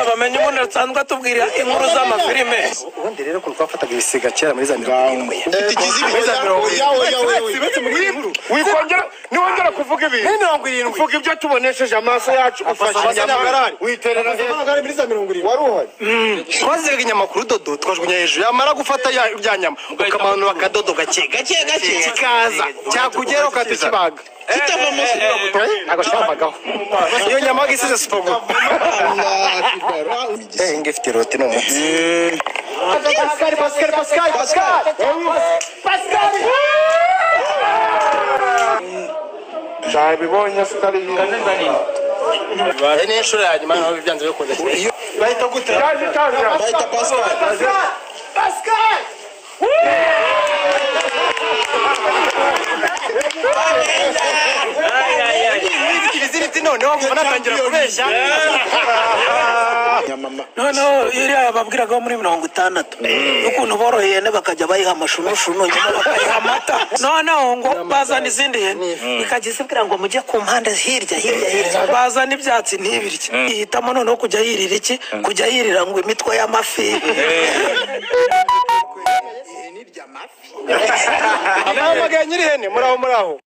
Kubera bamenye umuntu asanzwe atubwira inkuru z'amafilime. Ubundi rero ukuntu twafataga ibisiga kera muri za 70. Wikongera niwongera kuvuga ibintu. Ni 70. Uvuga ibyo tubonesheje amaso yacu, ufashe inyama witerera hejuru. Muri za 70. Wari uhari. Twazigaga inyama ku rudodo, tukajugunya hejuru, yamara gufata ya nyama ukamanura akadodo gake gake gake kikaza cyakugeraho ukahita ukibaga. Ntabwo cyavagaho iyo nyama isize sipogo. Ngo ifite roti ni umutsi. Pascal, Pascal, Pascal, Pascal, Pascal. Ntabibonye sitari. Iyi ni inshuro ya nyuma naho byanze bikunda. Bahita gute? Yaje itangira. Bahita Pascal. Pascal, Pascal. Ibiziriti noneho kuva natangira kubeshya. Noneho iriya yababwiraga muri 60 ukuntu boroye ihene, bakajya bayiha amashunushunu, nyuma bakayiha amata, noneho ngo bazana izindi hene ikajya izibwira ngo mujye ku mpande hirya hirya hirya, bazana ibyatsi ntibirye, ihitamo noneho kujya yirira iki, kujya yirira ngo imitwe y'amafi. Abahamagaye nyiri ihene, muraho muraho.